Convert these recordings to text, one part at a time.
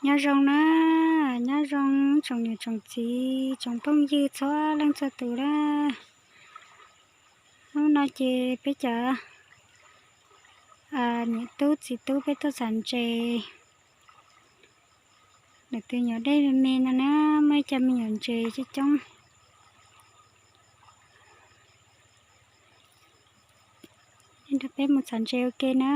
Nyob zoo na, nyob zoo tsoom niam tsoom txiv tsoom phooj ywg txhua leej txhua tus na. Hnub no ces peb cov niam tub txiv tub peb tuaj txham ntses. Lawv tus nyuam dej me me no na, muaj ib co me nyuam ntses coob coob. Nrog peb mus txham ntses ua ke na.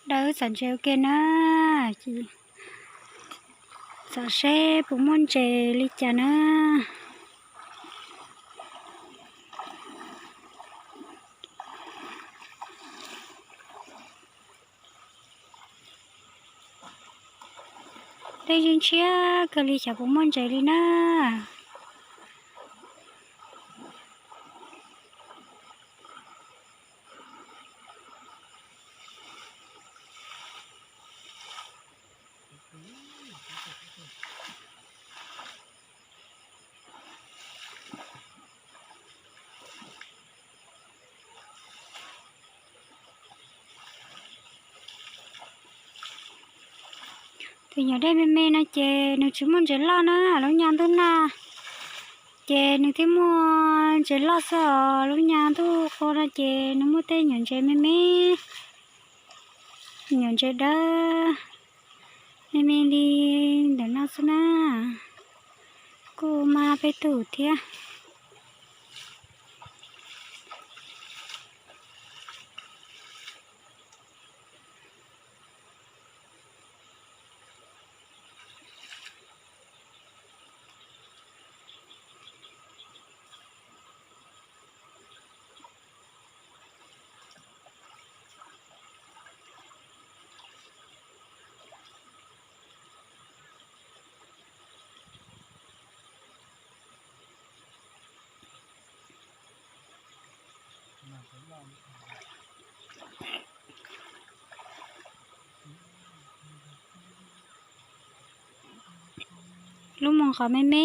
Dawb txham ntses ua ke na, txham seb puas muaj ntses li cas na. Dej yeej ntshiab kawg li, xyov puas muaj ntses li na. Tus nyuam dej me me no ces nws tsis muaj ntses loj na, lub nyuag ntuj nag ces nws thiaj muaj ntses loj xwb os. Lub nyuag ntuj qhua no ces nws muaj tej nyuam ntses me me, nyuam ntses dawb me me li ntawm no xwb na, kuj maj peb tug thiab. Lub moo qhov me me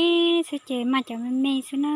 xwb ces maj cov me me xwb na.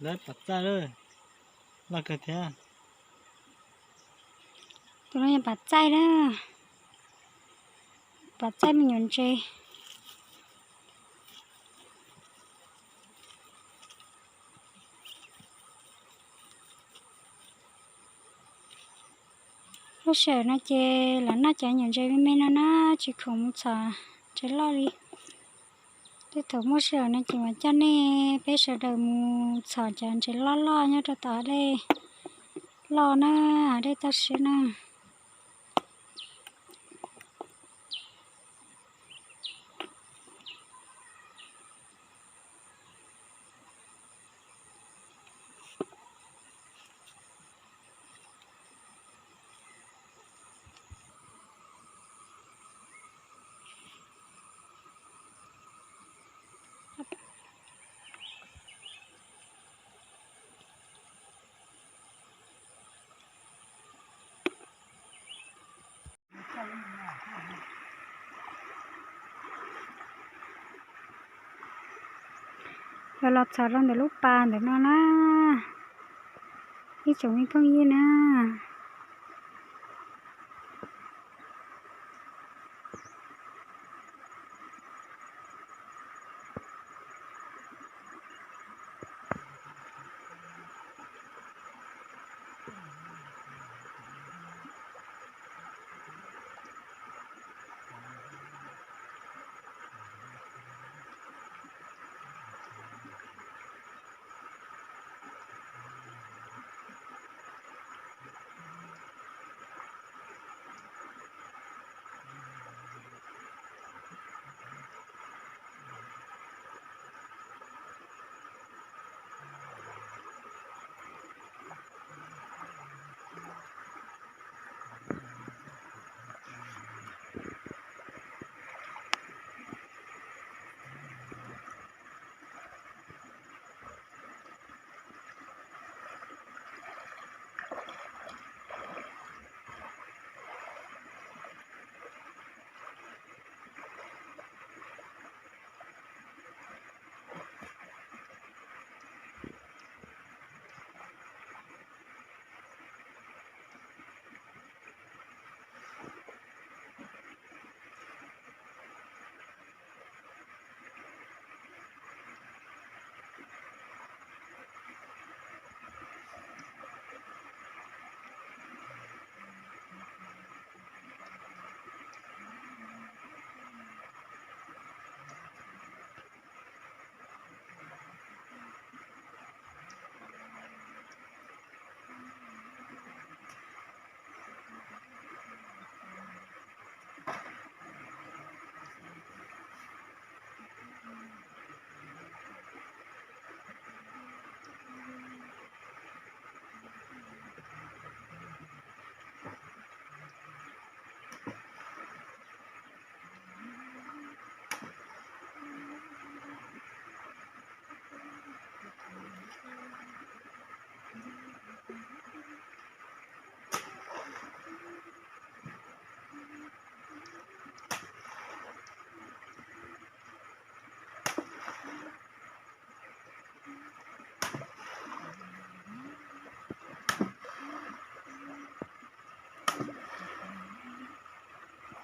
Lawv pam txaij lawm, loj kawg thiab. Tus no yog pam txaij na, pam txaij me nyuam ntses. Lub sij hawm no ces lam noj cov nyuam ntses me me no na, tsis khoom mus txhom ntses loj li. Tej thaum muaj sij hawm no ces mam coj nej peb sawv daws mus txhom cov ntses loj loj nyob rau tom hav dej loj na, hav dej toj siab na. Los los txog rau ntawm lub pas ntawm no na, ib tsoom me phooj ywg na.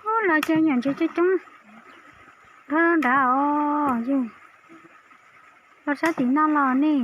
Ub, los ces nyuam ntses coob coob nrad os, yog los sab tim no los ne.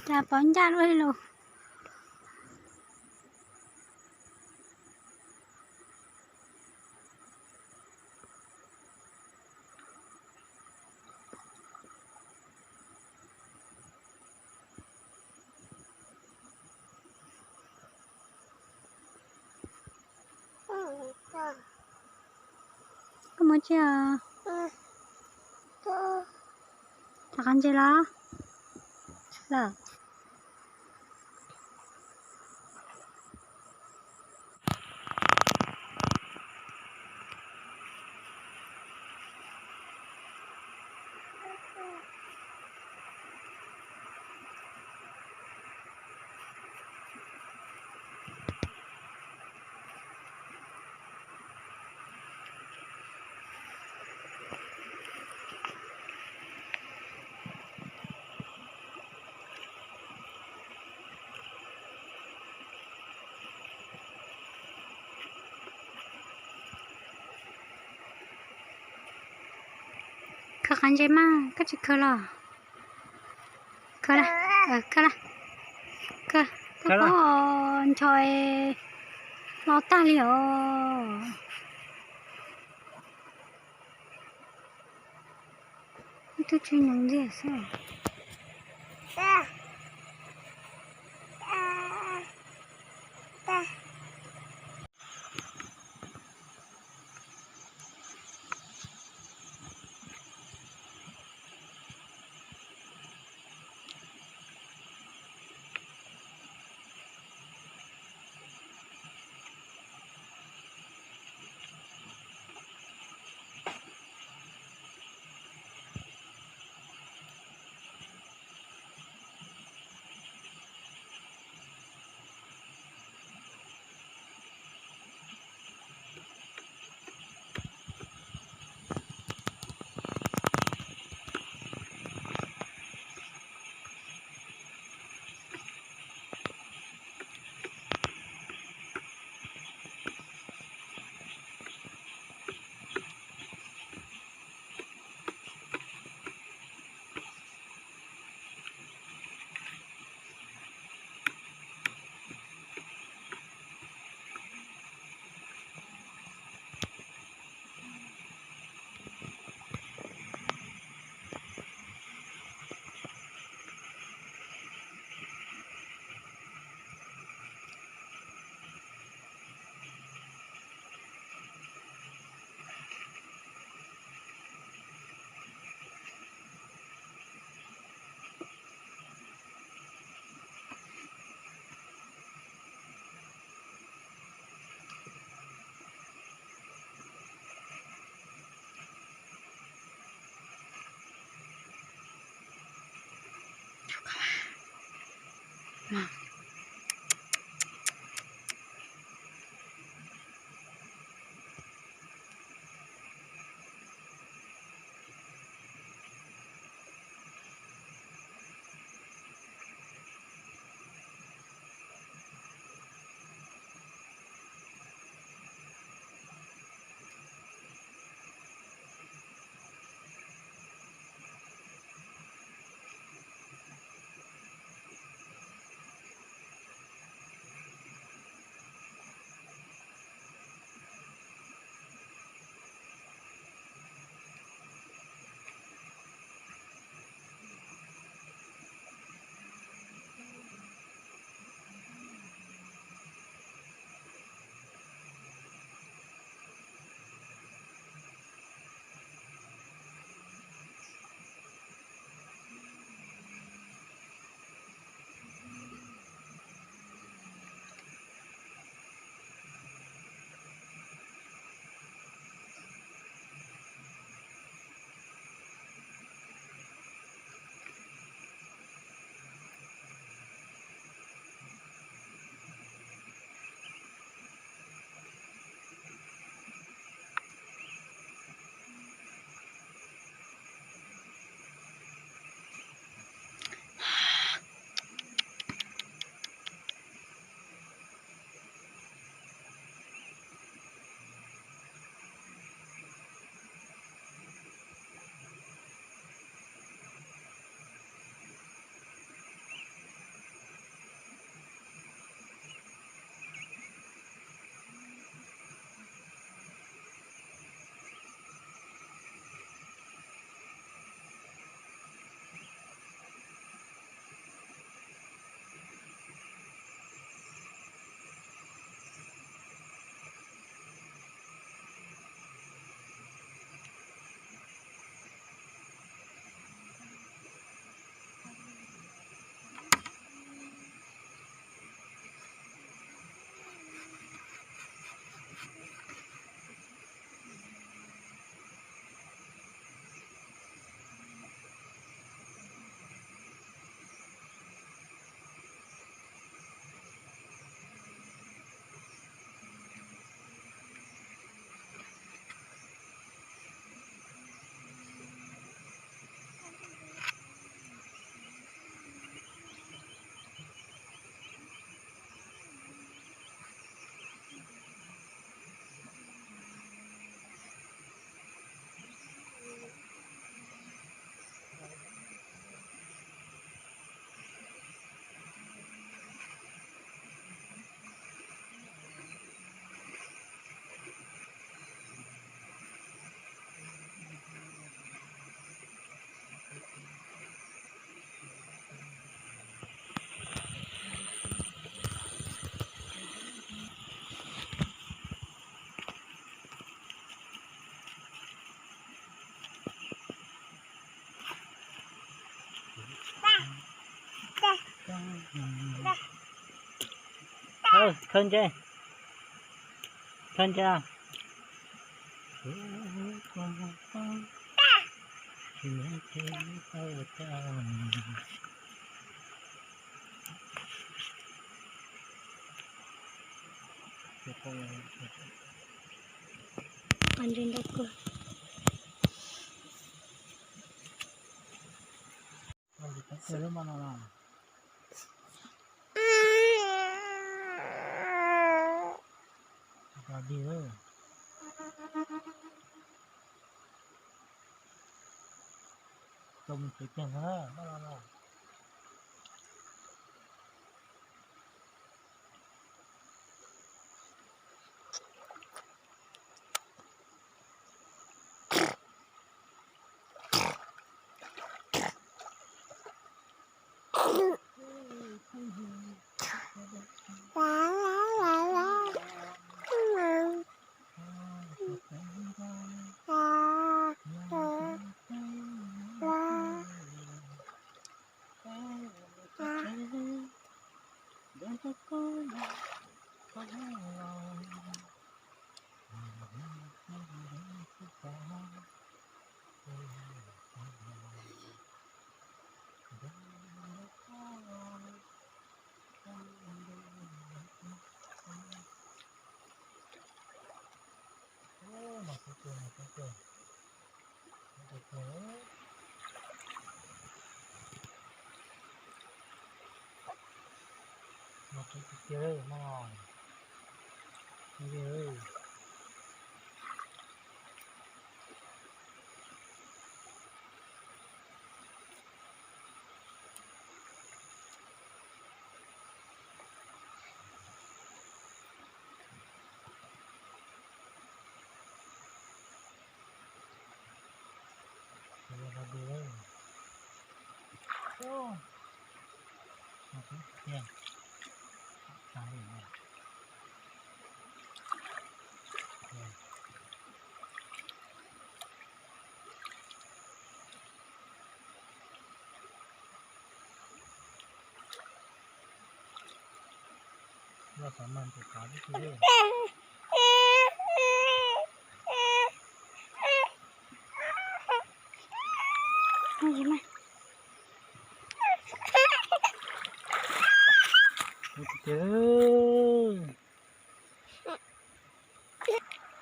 Cas pov ncaj luaj li los. Koj mus tsi os? Rov qab ntses los? Lawm. Khaws qab ntses mas koj tsis khaws los? Khaws la, khaws la, khaws, koj poob ncho los tag li os. Ib tug tsw nyoos ntxiag xwb. Khawb ntse, khawb ntse.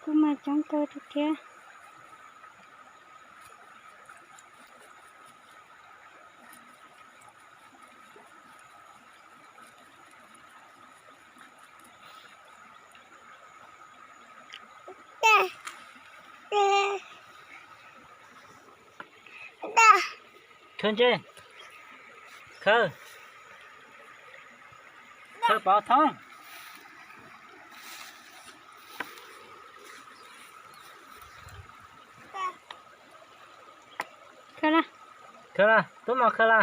Kuv mas coob kawg thiab. Khawb ntse, khawb, khawb pov thoob. Khawb la, tub mos khawb la.